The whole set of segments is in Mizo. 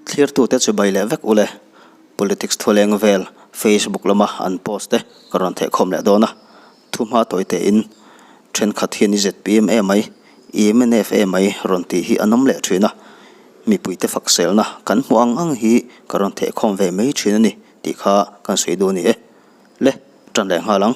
Thlirtute chu bai leh vek ule. Politics thuleng vel Facebook lama an post te ka rawn thehkhawm leh dawn a. Thuhma tawi tein thenkhat hian i zpm emai, i mnf emai rawn tih hi an awm leh thin a. Mipuite fakselna kan hmuh ang ang hi ka rawn thehkhawm ve mai thin a ni tih kha kan sawi duh a ni e. Le, tan leh nghal ang.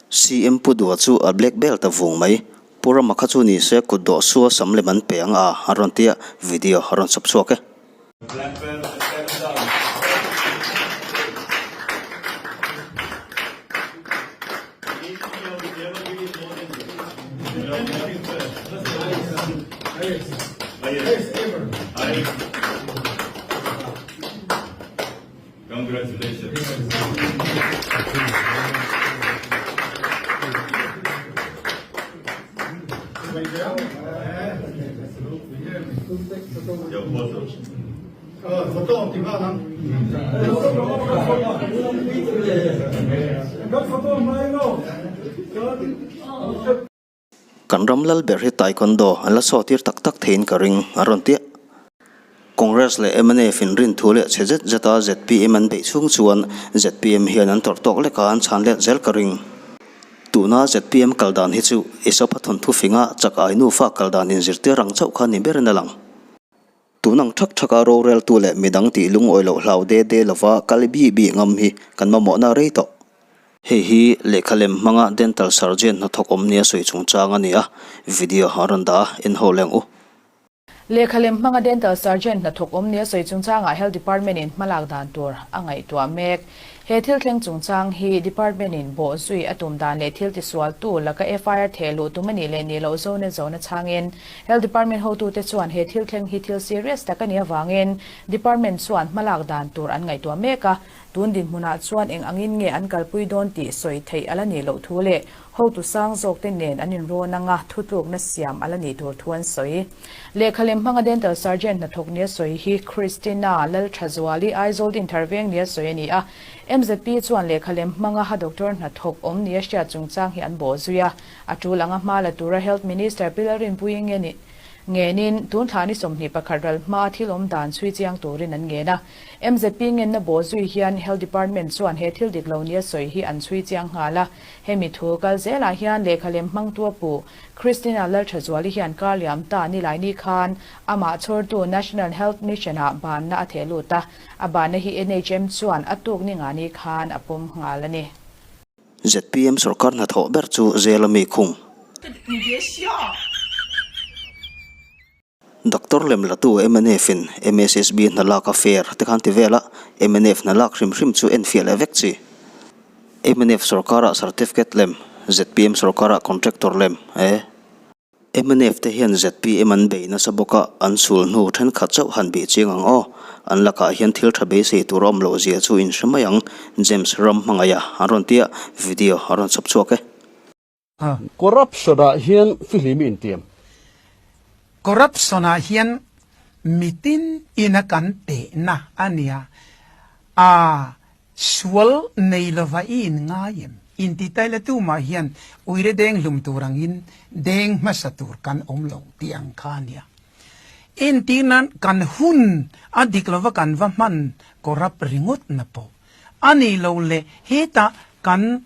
CM Pu Dua chu a black belt a vung mai. Pu Rama kha chu ni se kut dawh sua sam lem an pe ang a, a rawn ti a, video a rawn chhawp chhuak e. Kan ram lal ber hi Taekwondo an la sawtir tak tak theiin ka ring a rawn ti a. Congress leh mnf in rin thu leh chhe zet zeta zpm an beih chhung chuan zpm hian an tawrh tawk leka an chhan let zel ka ring. Tuna zpm kal dan hi chu Isopha thawnthu finga chak ai nufa kal dan inzirtir ang chauh kha ni berin a lang. Tun ang thak thaka roreltu leh midang tih lungawi loh hlau de de lova kal bi bi ngam hi kan mamawhna rei tawh. Hei hi lehkha lem hmanga dental surgeon hnathawk awm nia sawi chungchang a ni a, video a rawn dah a, en ho leng u. Lehkha lem hmanga dental surgeon hnathawk awm nia sawi chungchangah Health Department in hmalak dan tur a ngaihtuah mek. He thil thleng chungchang hi Department in bawh zui a tum dan leh thil tisualtu laka FIR theh luh tum a nih leh nih loh zone zone changin Health Department hotute chuan he thil thleng hi thil serious tak a nih avangin Department chuan hmalak dan tur an ngaihtuah mek a, Tun dinhmunah chuan eng angin nge an kalpui dawn tih sawi theih a la nih loh thu leh hotu sang zawkte nen an inrawn anga thutlukna siam a la nih tur thu an sawi. Lehkha lem hmanga Dental Surgeon hnathawk nia sawi hi Christina Lalthazuali Aizawl Dinthar veng nia sawi a ni a. MZP chuan lehkha lem hmanga ha doctor hnathawk awm nia hriat chungchang hi an bawhzui a, a tul anga hma la tura Health Minister Pi Lalrinpuii nge ni ngenin tun thla ni 21 ral hmaa thil awm dan chhui chiang turin an ngen a. MZP ngenna bawh zui hian Health Department chuan he thil dik lo nia sawi hi an chhui chiang nghal a. Hemi thu kal zelah hian lehkha lem hmangtu a pu Christina Lalthazuali hian kar liam ta Nilaini khan amah chhawrtu National Health Mission-ah banna a theh lut a, a banna hi NHM chuan a tuk ni ngani khan a pawm nghal a ni. Zpm sorkar hnathawh ber chu jail a mi khung. Doctor lem latu mnf in MSSB hna lak a fair te khan ti vel a, mnf hna lak hrim hrim chu enfiah leh vek chi. Mnf sorkarah certificate lem, zpm sorkarah contractor lem e. Mnf te hian zpm an bei nasa bawk a, an sul hnu thenkhat chauh han bih chiang ang aw. An lakah hian thil tha beisei tur a awm loh zia chu in hre mai ang, James ram hmangaih a, an rawn ti a, video a rawn chhawp chhuak e. Corruption ah hian fihlim i intiam. Corruption ah hian mitin ina kan tehna a nia. A sual nei lova i in ngai em? Inti tai la tumah hian uire deng hlum tur angin deng hmasa tur kan awm lo tih ang kha a nia. Entir nan kan hun a dik lova kan va hman corrupt ringawt na pawh A ni lo le, hetah kan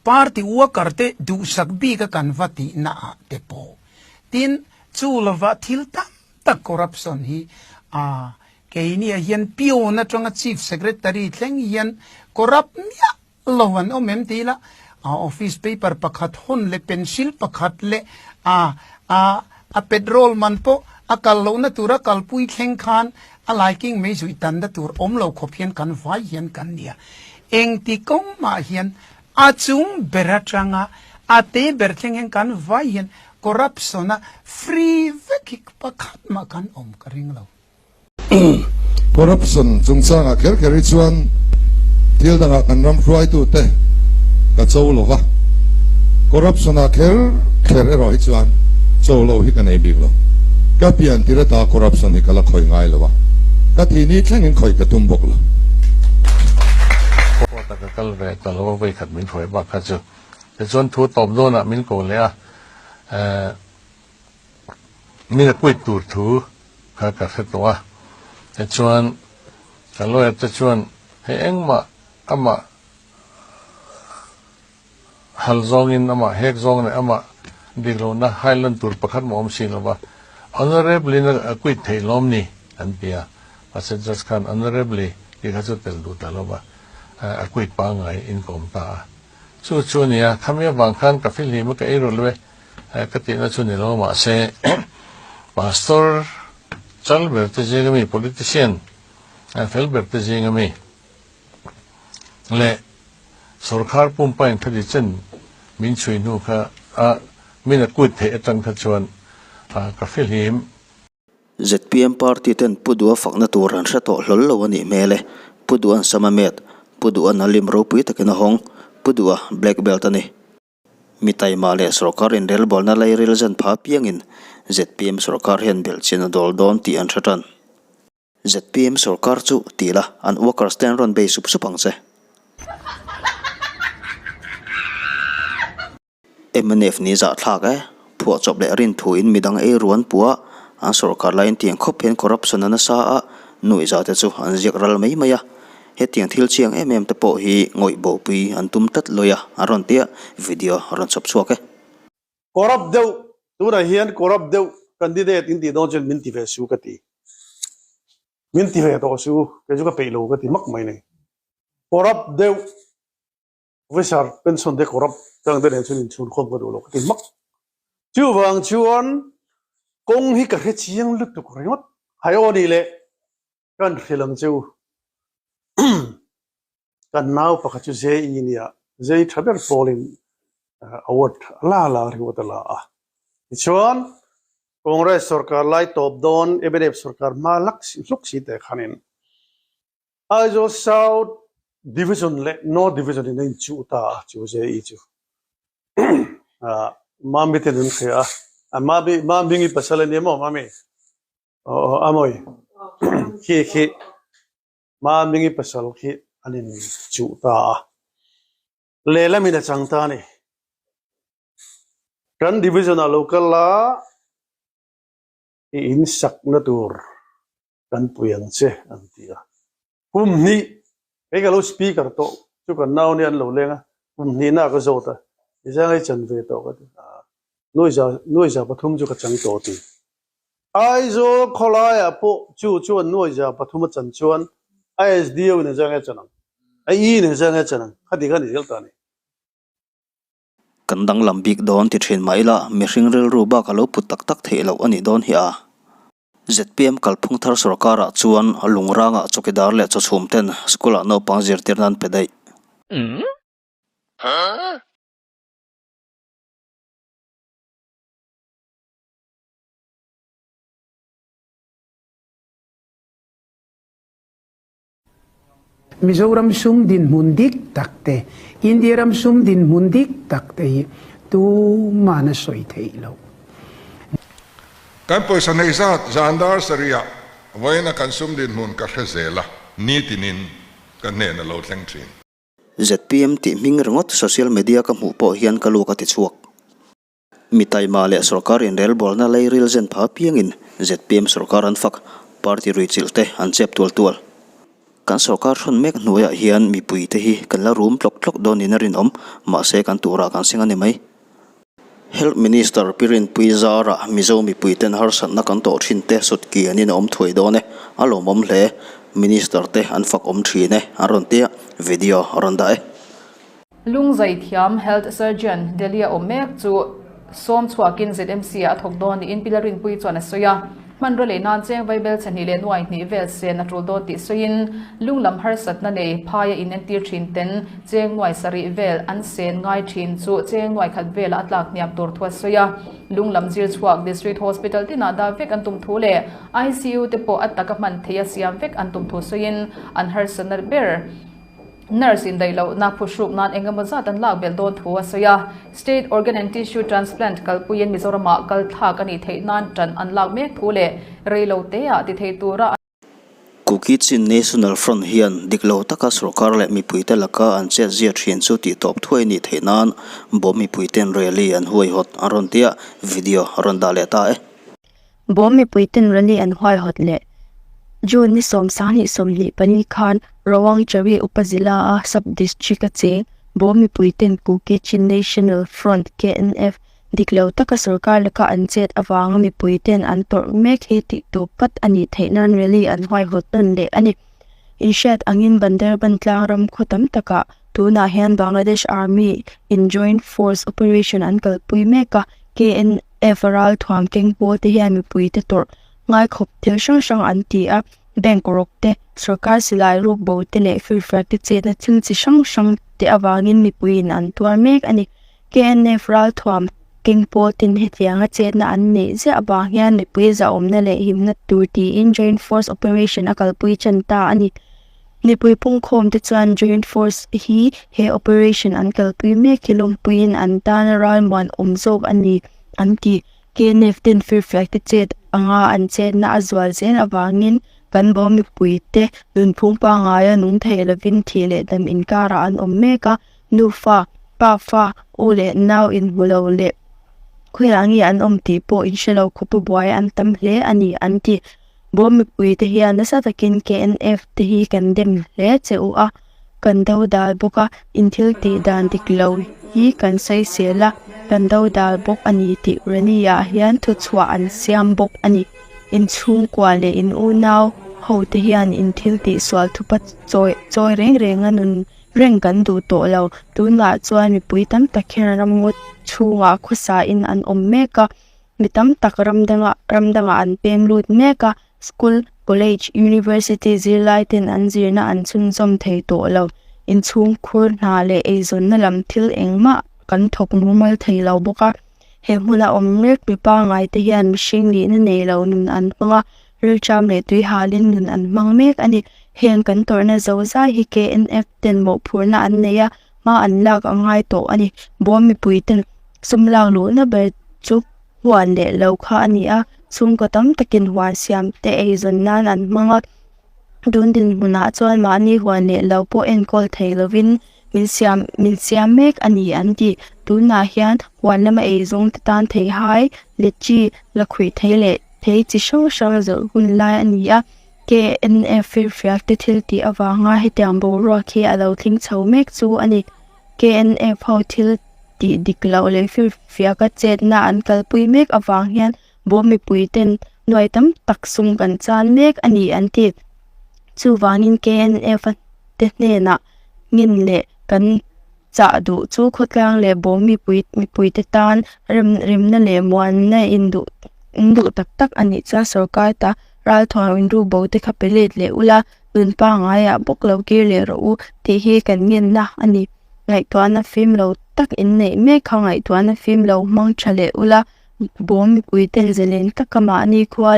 party worker te duhsak bik a kan va tihna ah te pawh. Tin, chu lova thil tam tak corruption hi keini ah hian peon atanga chief secretary thleng hian corrupt miah lo an awm em ti ila, office paper pakhat hawn leh pencil pakhat leh a petrol man pawh a kal lohna tura kalpui thleng khan A laiking mei zuih tanna tur awm lo khawp hian kan vai hian kan nia. Engti kawng mah hian a chung ber atanga a te ber thleng hian kan vai hian corruption a free vek hi pakhat mah kan awm ka ring lo. Corruption chungchangah kher kher hi chuan thil dangah kan ram hruaitute ka cho lo va, corruption ah kher kher erawh hi chuan cho lo hi ka nei bik lo. Ka pian tir ata corruption hi ka la khawih ngai lo a, ka thih ni thlengin khawih ka tum bawk lo. Court a ka kal ve ta lo a, vawikhat min hruai bak kha chu. Tichuan thu tawp dawnah min ko leh a, eh, Min a quit tur thu kha ka hre tawh a. Tichuan, ka lawyer te chuan hei engmah amah hal zawngin amah hek zawng leh amah dik lohna hailan tur pakhat mah awm si lova honourably na a quit theih lawm ni an ti a, mahse judge khan honourably tih kha chu tel duh ta lova a quit pangngai in ka awm ta a. Chu chu a ni a, khami avang khan ka fihlim a ka ei rawlh ve ka tihna chu ni lo mahse pastor chal ber te zinga mi politician fel ber te zinga mi leh sorkar pumpa in khati chen min chhui hnu kha a min a kut theih atang kha chuan ka fihlim. ZPM party ten Pu Dua fakna tur an hre tawh hlawl lo a nih hmel e. Pu Dua'n sam a met, Pu Dua'n a lim ropui takin a hawng, Pu Dua black belt a ni. Mi taima leh sorkar inrelbawlna lairil zan pha piangin ZPM sorkar hian belhchian a dawl dawn tih an hre tan. ZPM sorkar chu ti la, an workers te an rawn bei sup sup ang che. Mnf ni zahthlak e, phuahchawp leh rin thuin midang ei ruan puah an sorkar laiin tiang khawp hian corruption a nasa a, nuihza te chu an ziak ral mai mai a. Hetiang thil chiang em em te pawh hi ngawih bopui an tum tlat lawi a, an rawn tia video a rawn chhawp chhuak e. Corrupt deuh, tunah hian corrupt deuh candidate in tih dawn chuan min ti ve su ka ti. Min ti ve tawh su, kei chu ka peih lo ka ti hmak mai nei. Corrupt deuh officer pension te corrupt tang te nen chuan inchhun khawm ka duh lo ka ti hmak. Chuvang chuan kawng hi ka hre chiang lutuk ringawt. Hai aw nih leh Kan hrilh ang che u. Kan nau pakhat chu JE nia, JE tha ber pawlin award a la la ringawt a la a. Tichuan, Congress sorkar lai tawp dawn mnf sorkar hma lak si hluk si teh khanin Aizawl South Division leh North Division in a inchuh ta a, chu JE chu. Mami ten an hria a, Mami, Mami pasal a ni maw Mami? Aw a mawi khi khi Mamingi pasal khi an in chuh ta a, lehlamin a chang ta a ni. Kan division ah lo kal a, i in sakna tur kan pui ang che an ti a. Kum hnih, kei ka lo speaker tawh chu kan nau nia an lo leng a, kum hnihna ka zawt a, i zang ei chan ve tawh ka ti a, nuaiza nuaiza pathum chu ka chang tawh ti. Aizawl khawlaiah pawh chu chuan nuaiza pathum a chan chuan a SDO in a zang ei chan ang, a E in a zang ei chan ang, khati kha ni zel ta a ni. Kan danglam bik dawn ti thin mah ila mihring rilru bak a lo put tak tak theih loh a nih dawn hi a. Zpm kalphung thar sorkarah chuan lungrangah chawkidar leh chawchhum ten school-ah naupang zirtir nan pe daih. Mizoram sum dinhmun dik tak te, India ram sum dinhmun dik tak te hi tuman a sawi theih loh. Kan pawisa neih zat zan dar sarihah vawiina kan sum dinhmun ka hre zel a, nitinin ka hnen a lo thleng thin. Zpm tih hming ringawt social media ka hmuh pawh hian ka luak a ti chhuak. Mi taima leh sorkar inrelbawlna leiril zen pha piangin zpm sorkar an fak, party ruichilh te an chep tual tual. Kan sorkar hrawn mek hnuaiah hian mipui te hi kan la rum tlawk tlawk dawn niin a rinawm, mahse kan turah kan seng a ni mai. Health Minister Pi Rinpui Zara Mizo mipui ten harsatna kan tawh thin te sut kianin a awm thuai dawn e, a lawmawm hle. Minister te an fak awm thin e, an rawn tia, video a rawn dah e. Lungzaithiam Health Surgeon Delhi-a awm mek chu sawm chhuakin ZMC-ah a thawk dawn niin Pi Larinpuii chuan a sawi a. Hmanraw lei nan cheng vaibel chhe hnih leh nuai hnih vel sen a tul dawn tih sawiin lung lam harsatna nei phaia inentir thin ten cheng nuai sarih vel an sen ngai thin chu cheng nuai khat velah a tlak hniam tur thu a sawi a. Lung lam zir chhuak District Hospital tinah dah vek an tum thu leh ICU te pawh a taka hman theih a siam vek an tum thu sawiin an harsatna ber Nurse indaih lohna phuhruk nan eng emaw zat an lak belh dawn thu a sawi a. State Organ and Tissue Transplant kalpuiin Mizoramah kal thlak a nih theih nan ṭan an lak mek thu leh rei lo teah ti thei tura an Kuki Chin National Front hian dik lo taka sorkar leh mipuite laka an chet zia thin chu tih tawp thuai nih theih nan bawm mipuiten rally an huaihawt an rawn tia video a rawn dah leh ta e. Bawm mipuiten rally an huaihawt leh. June ni 29, 24 khan Rawangchari Upazila-a sub-district-a cheng Bawm mipuiten Kuki Chin National Front, KNF, dik lo taka sorkar laka an chet avanga mipuiten an tawrh mek hi tih tawp vat a nih theih nan rally an huaihawt nawn leh a ni. Inhriat angin Bandarban tlang ram khaw tam takah tunah hian Bangladesh Army in Joint Force Operation an kalpui mek a, KNF ralthuam keng pawl te hian mipuite tawrh ngaikhawp thil hrang hrang an ti a, bank rawk te, sorkar silai ruk bo te leh firfiak te chetna thil chi hrang hrang te avangin mipuiin an tuar mek a ni. KNF ralthuam keng pawl ten hetianga chetna an neih ziah avang hian mipui zahawmna leh himna tur tiin Joint Force Operation a kalpui tan ta a ni. Mipui pungkhawm te chuan Joint Force hi he operation an kalpui mek hi lawmpuiin an tana ralmuan awm zawk a ni an ti. KNF ten firfiak te chet anga an chetna a zual zel avangin kan bo mipui te nunphung pangaia nung thei lovin thih leh dam inkarah an awm mek a. Nufa, pafa, u leh nau inhmu lo leh khawiah nge an awm tih pawh inhre lo khawpa buai an tam hle a ni an ti. Bawm mipui te hian nasa takin KNF te hi kan dem hle che u a, kan do dal bawk a, in thil tih dan dik lo hi kan sawisel a, kan do dal bawk a ni tih rally ah hian thuchhuah an siam bawk a ni. In chhungkua leh in unau ho te hian in thil tih sual thupa chawi chawi reng reng a nun Reng kan duh tawh lo. Tunah chuan mipui tam tak hian ramngaw chhungah khawsa in an awm mek a, mi tam tak ram dangah ram dangah an peng lut mek a, school, college, university zirlai ten an zirna an chhunzawm thei tawh lo. Inchhungkhur hna leh eizawnna lam thil engmah kan thawk mumal thei lo bawk a. He hmuna awm mek mi pangngai te hian mihring nihna nei lo nun an hmang a, rilṭam leh tui halin nun an hmang mek a ni. Heng kan tawrhna zo zai hi KNF ten mawhphurhna an nei a, hma an lak a ngai tawh a ni. Bawm mipui ten sum lak luhna ber chu huan leh lo kha a ni a, chhungkaw tam takin huan siam te eizawn nan an hmang a, tun dinhmunah chuan mahni huan leh lo pawh enkawl thei lovin min siam min siam mek a ni an ti. Tunah hian huan lama eizawng te tan theihai litchi lakhuih thei leh thei chi hrang hrang zawrh hun lai a ni a. KNF firfiak te thil tih avanga hetiang boruak hi a lo thleng chho mek chu a ni. KNF ho thil tih dik loh leh firfiaka chetna an kalpui mek avang hian bawm mipui ten nuai tam tak sum kan chan mek a ni an ti. Chuvangin KNF a te hnenah ngin leh kan chah duh chu khawtlang leh bawm mipui mipui te tan rem remna leh muanna in duh in duh tak tak a nih chuan sorkar ta ralthuam in ru bo te kha pe let leh ula nun pangaiah bawk lo kir leh rawh u tih hi kan ngenna a ni. Ngaihtuahna fim lo tak in neih mek kha ngaihtuahna fim lo hmang tha leh ula bawm mipui ten zalen taka mahni khua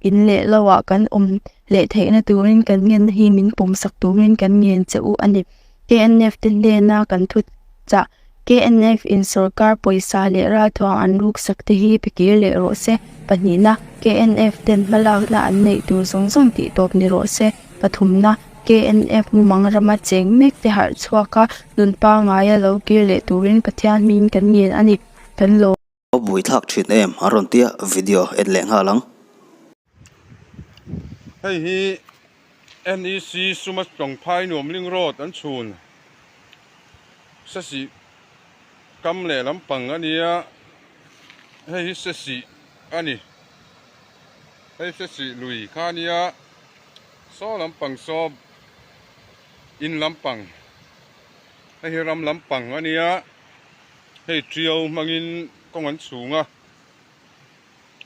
in leh lo ah kan awm leh theihna turin kan ngenna hi min pawmsak turin kan ngen che u a ni. KNF te hnena kan thu chah KNF in sorkar pawisa leh ralthuang an ruksak te hi pe kir leh rawh se. Pahnihna, KNF ten hmalakna an neih tur zawng zawng tih tawp ni rawh se. Pathumna, KNF mumang rama cheng mek te harh chhuak a, nun pangaia lo kir leh turin Pathian hmingin kan ngen a ni. Kan lawm. A buaithlak thin em a rawn tia video en leh nghal ang. Hei hi NEC Suma Tlawngphai Nuamling Road an chhun Sesih kam leh lampang a nia hei hi Sesih a ni hei Sesih lui kha a nia saw lampang saw in lampang hei hi ram lampang a nia. Hei tiau hmangin kawng an chhung a,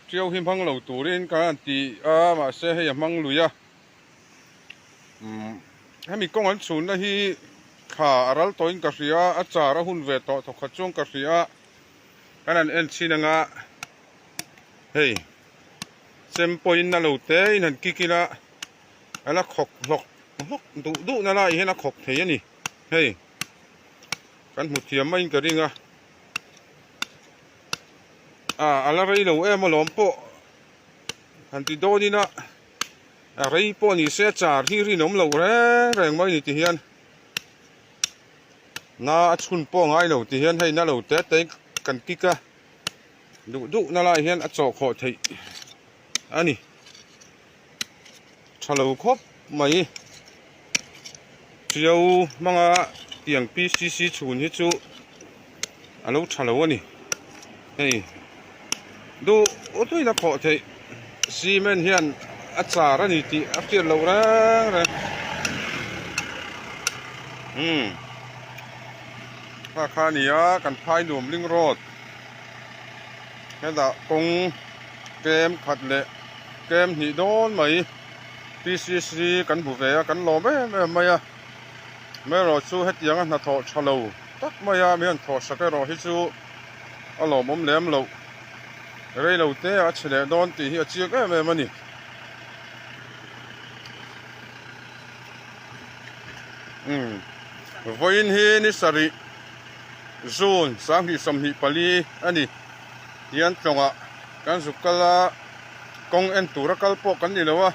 tiau hi hmang lo turin kan han ti a mahse hei a hmang lui a, umm hemi kawng an chhunna hi thla a ral tawhin ka hria a, a char a hun ve tawh thawkhat chuan ka hria a, kan han en chhin anga hei chem pawhin a lo te in han kik ila a la khawk hlawk hlawk duh duh na lai hian a khawk thei a ni hei. Kan hmu thiam maiin ka ring a, a a la rei lo em alawm pawh han ti dawn ina a rei pawh ni se char hi rinawm loh reng reng mai ni ti hian na a chhun pawh ngai lo ti hian hei na lo te te kan kik a duh duh na lai hian a chawh khawh theih a ni. Tha lo khawp mai. Ṭiau hmanga tiang PCC chhun hi chu a lo tha lo a ni. Hei duh tuin a khawh theih cement hian a char a ni tih a hriat loh reng reng. Umm kha kha a ni a kan phai nuam ling road hetah kawng kem khat leh kem hnih dawn mai. PCC kan hmu ve a, kan lawm em em mai a. Amaherawh chu hetianga hnathawh tha lo tak mai a, mi han thawhsak erawh hi chu a lawmawm lem loh. Rei lo te a chhe leh dawn tih hi a chiang em em a ni. Umm vawiin hi ni sarih June 2024 a ni. Tian tlawngah kan zuk kal a. Kawng en tura kal pawh kan ni lo a,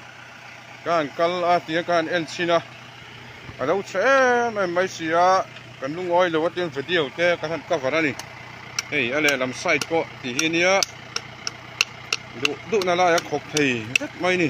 ka han kal a tia ka han en chhin a, a lo chhe em em mai si a, kan lungawi lo a tin video te kan han cover a ni. Hei a lehlam side pawh ti hi nia duh duhna laia khawk thei vek mai a ni.